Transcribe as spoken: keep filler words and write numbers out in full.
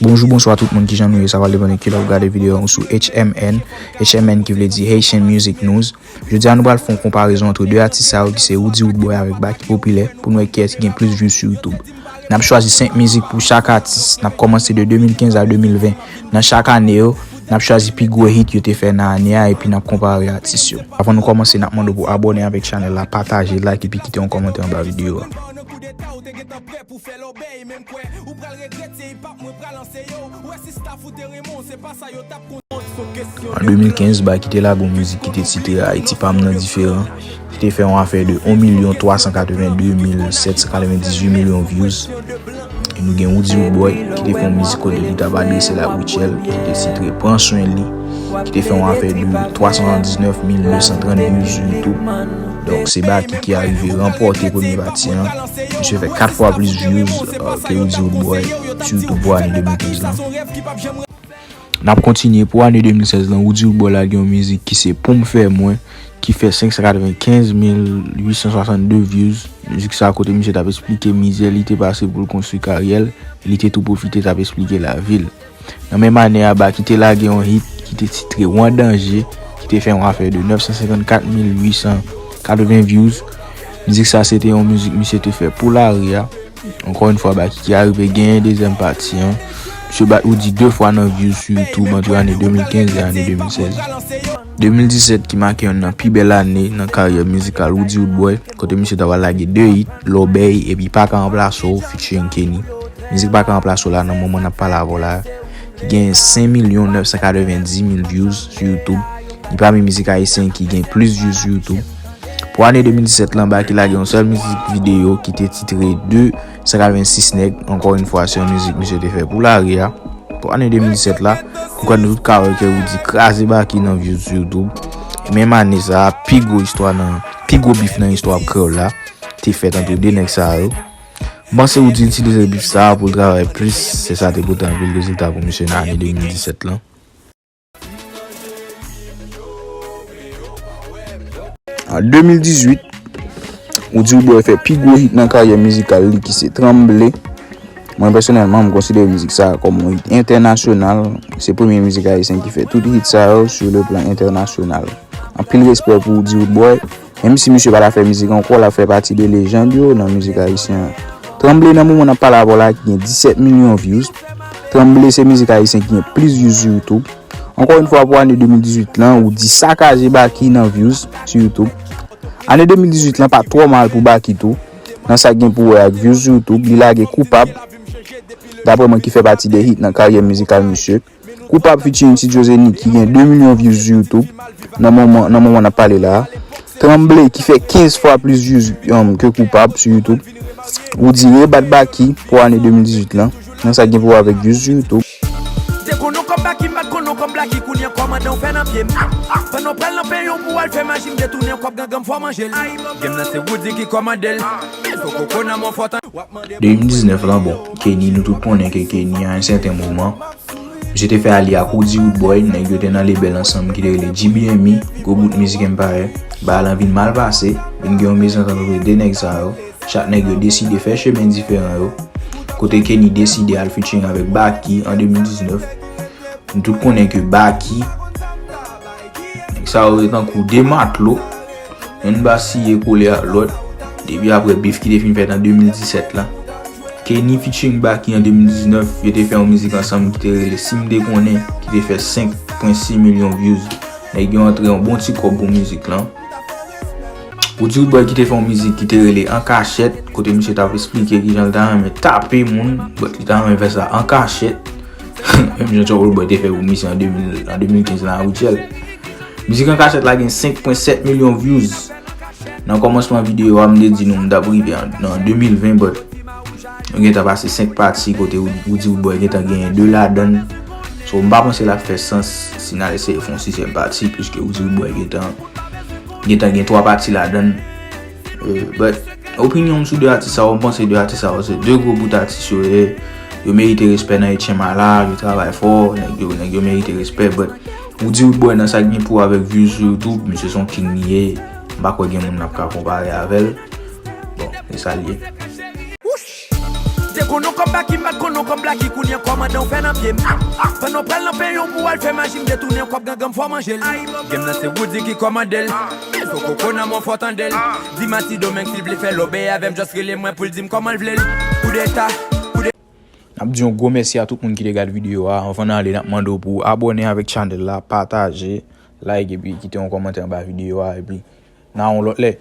Bonjou, bonswa tout moun, kijan nou ye? Sa pral depann de kilè w ap gade videyo a sou H M N. H M N ki vle di Haitian Music News. Jodi a nou pral fè yon konparezon ant de atis sa yo ki se Roody Roodboy avèk Baky Popilè pou n wè kiyès ki gen plis views sou YouTube. N ap chwazi senk mizik pou chak atis. N ap kòmanse de de mil kenz a de mil ven. Nan chak ane yo, n ap chwazi pi gwo hit yo te fè nan ane a epi n ap konpare atis yo. Avan nou kòmanse, n ap mande w pou abòne avèk chanèl la, pataje, like epi kite yon kòmantè anba videyo a. An de mil kenz, Baky te lage yon mizik ki te titre Ayiti pa m nan diferan, ki te fè yon afè de yon milyon twa san katreven de mil sèt san katreven dizuit milyon views. E nou gen Roody Roodboy ki te fè yon mizik kote li t ap adrese l ak Rutshelle, ki te titre Pran Swen Li, ki te fè yon afè de twa san diznèf mil nèf san trant views sou YouTube. Donk, se Baky ki arive ranpòte premye pati an. Misye fè kat fwa plis views, euh, ke Roody Roodboy sou YouTube pou ane de mil kenz lan. N ap kontinye pou ane de mil sèz lan, Roody Roodboy lage yon mizik ki se Pou M Fè Mwen, ki fè senk san katreven kenz mil uit san swasannde views. Mizik sa a kote misye t ap esplike mizè li te pase pou l konstwi karyè l, e li te tou pwofite t ap esplike lavi l. Nan menm ane a, Baky te lage yon hit ki te titre W An Danje, ki te fè yon afè de nèf san senkannkat mil uit san katreven views. Mizik sa se te yon mizik misye te fè pou lari a. Ankò yon fwa, Baky ki arive genyen dezyèm pati an. Misye bat Roody de fwa nan views sou YouTube ant ane de mil kenz e ane de mil sèz. De mil disèt ki make yonn nan pi bèl ane nan karyè mizikal Roody Roodboy, kote misye ta pral lage de hit, Lòbèy epi Pa Ka Ranplase W featuring Kenny. Mizik Pa Ka Ranplase W la nan moman n ap pale avè w la, ki gen senk milyon nèf san katreven diz mil views sou YouTube. Li pami mizik ayisyen ki gen plis views sou YouTube. Pou ane de mil disèt lan, Baky lage yon sèl mizik videyo ki te titre De san katreven sis nèg. Ankò yon fwa, se yon mizik misye te fè pou lari a. Pou ane de mil disèt la, m kwè nou tout ka wè ke Roody kraze Baky nan views sou YouTube. E menm ane sa a, pi gwo istwa nan, pi gwo bif nan istwa kreyòl la te fèt ant de nèg sa yo. M panse Roody itilize bif sa a pou l travay plis, se sa te pote anpil rezilta pou misye nan ane de mil disèt lan. An de mil dizuit, Roody Roodboy fè pi gwo hit nan karyè mizikal li ki se Tranble. Mwen pèsonèlman, m konsidere mizik sa a kòm yon hit entènasyonal. Se premye mizik ayisyen ki fè tout hit sa yo sou le plan entènasyonal. Anpil respè pou Roody Roodboy. Menm si misye pa ta fè mizik ankò, l ap fè pati de lejand yo nan mizik ayisyen an. Tranble nan moman n ap pale avè w la ki gen disèt milyon views. Tranble se mizik ayisyen ki gen plis views sou YouTube. Ankò yon fwa pou ane de mil dizuit lan, Roody sakaje Baky nan views sou YouTube. Ane de mil dizuit lan pa twò mal pou Baky tou. Nan sa k gen pou wè ak views sou YouTube, li lage Koupab. Daprè mwen ki fè pati de hit nan karyè mizikal misye. Koupab featuring Ti Djo Zeni ki gen de milyon views sou YouTube nan moman, nan moman n ap pale la a. Tranble ki fè kenz fwa plis views, um, ke Koupab sou YouTube. Roody rebat Baky pou ane de mil dizuit lan nan sa k gen pou wè avèk views sou YouTube. Te konn yon kòb Baky, m pa t konn yon kòb Blacky, kounye a kòmandan w fè nan pye m. Pandan w pral nan peyi w pou w al fè maji, m detounen yon kòb gangan, m fè w manje l. Game nan se Roody ki kòmande l. Men fò koko nan men w fò tan. De mil diznèf lan, bon, Kenny, nou tout konnen ke Kenny, a yon sèten moman, misye te fè alye ak Roody Roodboy, nèg yo te nan lebèl ansanm ki te rele G B M E, Go Boot Music Empire. Bagay lan vin mal pase, vin gen yon mezantant ant de nèg sa yo. Chak nèg yo deside fè chemen diferan yo. Kote Kenny deside al featuring avèk Baky an de mil diznèf. Nou tout konnen ke Baky, nèg sa yo te tankou de matlo, youn ba siye kole ak lòt, depi apre bif ki te fin fèt an de mil disèt la. Kenny featuring Baky an de mil diznèf, yo te fè yon mizik ansanm ki te rele Si M Te Konnen, ki te fè senk pwen sis milyon views. Nèg yo antre yon bon ti kòb pou mizik lan. Roody Roodboy ki te fè yon mizik ki te rele An Kachèt, kote misye t ap esplike kijan l ta renmen tape moun, but li ta renmen fè sa an kachèt. Menm jan Trouble Boy te fè pou misye an de mil, an de mil kenz lan ak Rutshelle. Mizik An Kachèt la gen senk pwen sèt milyon views. Nan kòmansman videyo a, m te di nou m t ap rive an, nan de mil ven, but nou gentan pase senk pati kote Roody Roodboy gentan genyen de ladan l. So, m pa panse l ap fè sans si n al eseye fè yon sizyèm pati, piske Roody Roodboy gentan, gentan gen twa pati ladan l. Euh, but, opinyon m sou de atis sa yo, m panse de atis sa yo se de gwo bout atis yo ye. Yo merite respè nan H M I la, yo travay fò, nèg yo, nèg yo merite respè, but Roody Roodboy nan sa k gen pou wè avèk views sou YouTube, misye se yon king li ye. M pa kwè gen moun n ap ka konpare avè l. Bon, e sa l ye. Konnen kòb baki, m bat konnen kòb blaki, kounye a kòmandan w fè nan pye m. Pandan w pral nan peyi w pou w al fè maji, m detounen kòb gangan, m fò manje l. Game nan se Woody ki kòmande l. Fò koko nan mwen fò tande l. Di Mati Domeng si l vle fè lòbèy avè m, just rele mwen pou l di m kòman l vle l. Koudeta, koudeta. N ap di yon gwo mèsi a tout moun ki te gade videyo a. Anvan n ale, n ap mande w pou w abòne avèk channel la, pataje, like epi kite yon kòmantè anba videyo a. Epi n a yon lòt lè.